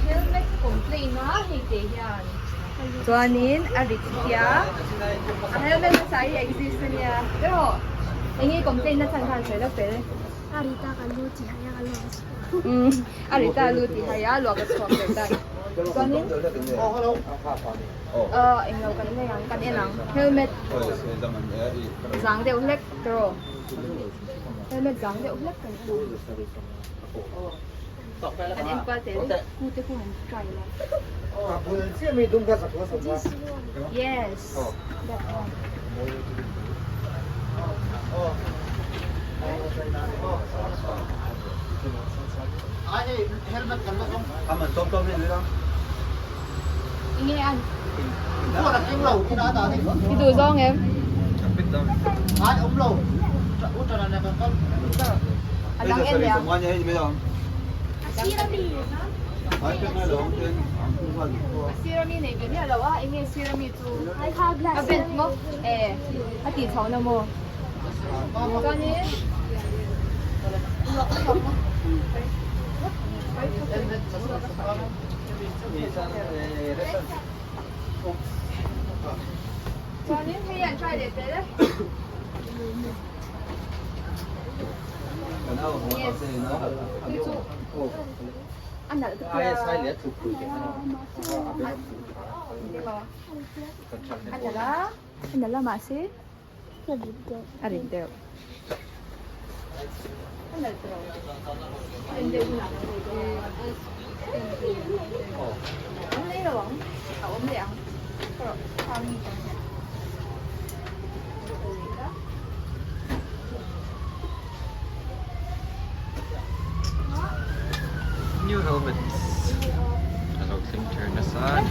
Helmet complain a hei te hian chuanin a rit hian a helmet hmasa hi exist a nia tiraw enge complain na chhan khan sawi lawk tel a rita ka lu tih hai a ka luak a chhuak umm a rita lu tih hai a luak a chhuak leh ta chuanin ahh englo kan nei ang kan en ang helmet zang deuh hlek tiraw helmet zang deuh hlek kan en ang kan en kual tel ku te khu han try la yes that one Enge an I duh zawng em? A dang en leh ang. A sir ami nei ve miah lo a, enge sir ami chu a vent maw? E a tih chhoh na maw? Chuanin Chuanin hei an try leh tel e. Yes. Hei chu a nalh ka tia. A nalh a, a nalh a mahse a rit deuh. A nalh tawh. A en deuh hunah kan nei dawn a. Awm leh lo ang. A awm leh ang. Erawh chhang kan hian. New helmets a lo thleng ther nasa a ni.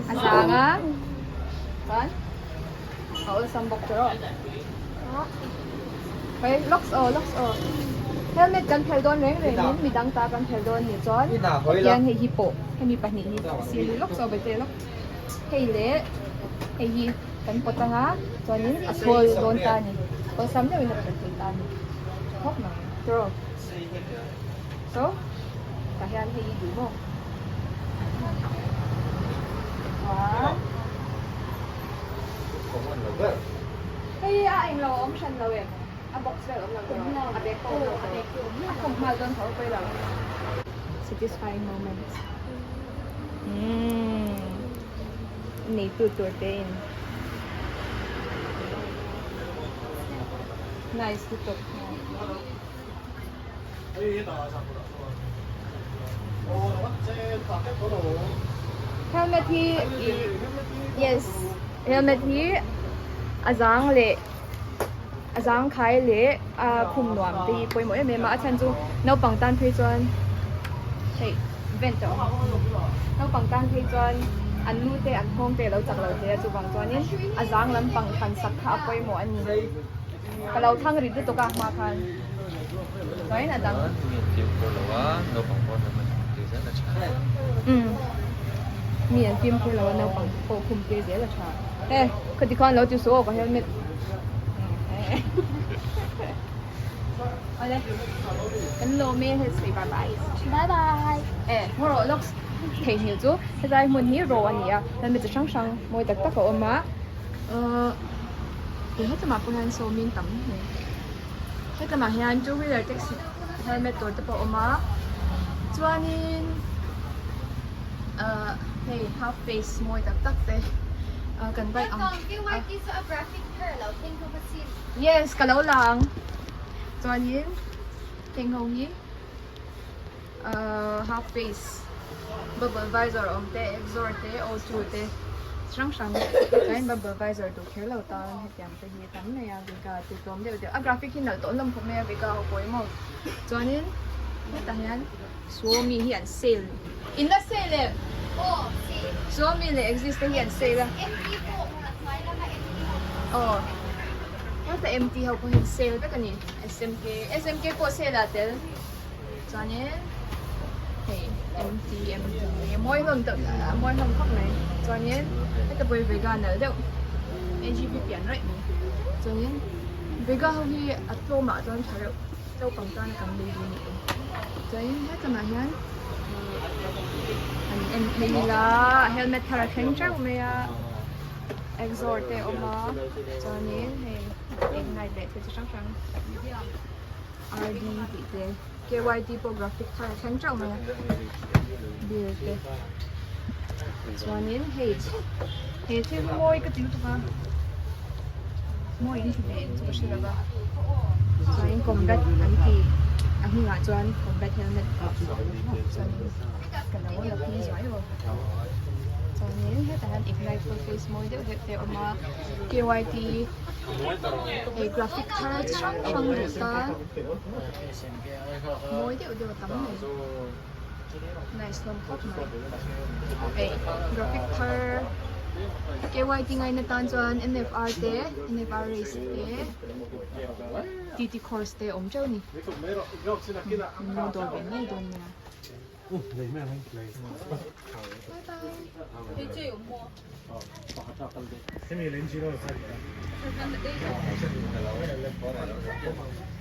A zang a chuan a awlsam bawk tawh rawh hei locks aw locks aw helmet kan phel dawn reng reng in midang ta kan phel dawn nih chuan hetiang hei hi pawh hemi pahnih hi sir hi locks aw bete locks hei leh hei hi kan pawt anga chuanin a thawl dawn ta a ni awlsam deuhin a phel thei ta a ni khawp mai tawh. So tah hian hei hi duh maw chuan hei a englo a awm hran lo em a box vel a awm lo tawh a bag pawh a awm lo tawh a khawm nghal dawn tho pawi lo satisfying moment umm neitu tur te in nice lutuk. Helmet hi yes helmet hi a zang leh a zang khai leh a khum nuam te hi pawimawh em em a a chhan chu naupang tan phei chuan hei vent a awm naupang tan phei chuan an nu te an nghawng te a lo chak lo thei a chuvang chuanin a zang lampang thlan sak kha a pawimawh a ni. Ka lo thlang rit lutuk a hma khan chuan a dang. Mi an fimkhur lo a, naupang pawh an awm tir zel a tha. Umm mi an fimkhur lo a, naupang pawh khum tir zel a tha. E khati khan lo ti suh aw ka helmet. Awle kan lawm e hei sawi bye bye. Bye bye. E ngaw rawh lawk theihnghilh chu helai hmun hi ro a ni a, helmet chi hrang hrang mawi tak tak a awm a. Ahh eng hetlama pawh hian sawmin tam hle hetlamah hian two wheeler taxi helmet tur te pawh a awm a chuanin ahh hei half face mawi tak tak te ah kan bike ang yes ka lo la ang chuanin heng ho hi ahh half face bubble visor awm te exor te o two te chi hrang hrang chuan bubble visor duh kher lo tan hetiang te hi tam mai a vega te tlawm deuh deuh a graphic hi nalh tawh hlawm khawp mai a vega ho pawh hi maw chuanin hetah hian suomi hi an sale in la sale em? Suomi leh Exist te hi an sale a. Aw heta MT ho pawh hi an sale vek a ni. SMK SMK pawh sale ah tel. Chuanin hei MT MT mawi hlawm deuh a mawi hlawm khawp mai. Chuanin heta pawh hi Vega nalh deuh AGV pian raih mai. Chuanin Vega ho hi a tlawmah chuan tha reuh naupang tana kan lei duh a nih pawn. Chuanin hetlangah hian an en phei ila helmet thar a thleng teuh mai a exor te a awm a chuanin hei ignite leh thil chi hrang hrang RD tih te K_Y_T pawh graphic thar a thleng teuh mai a bill te chuanin hei he thil hi mawi ka ti lutuk a mawi in ti ve em chu ka hre lo va chuanin combat an tih a hnungah chuan combat helmet chuanin ka lo la phei zuai lo chuanin hetah hian ignite full face mawi deuh deuh te a awm a K_Y_T hei graphic thar chi hrang hrang duh tan mawi deuh deuh a tam mai nice hlawm khawp mai hei graphic thar K_Y_T ngaina tan chuan N_F_R te N_F_R race te T_T course te a awm teuh a ni min lo dawr ve ngei dawn nia bye bye.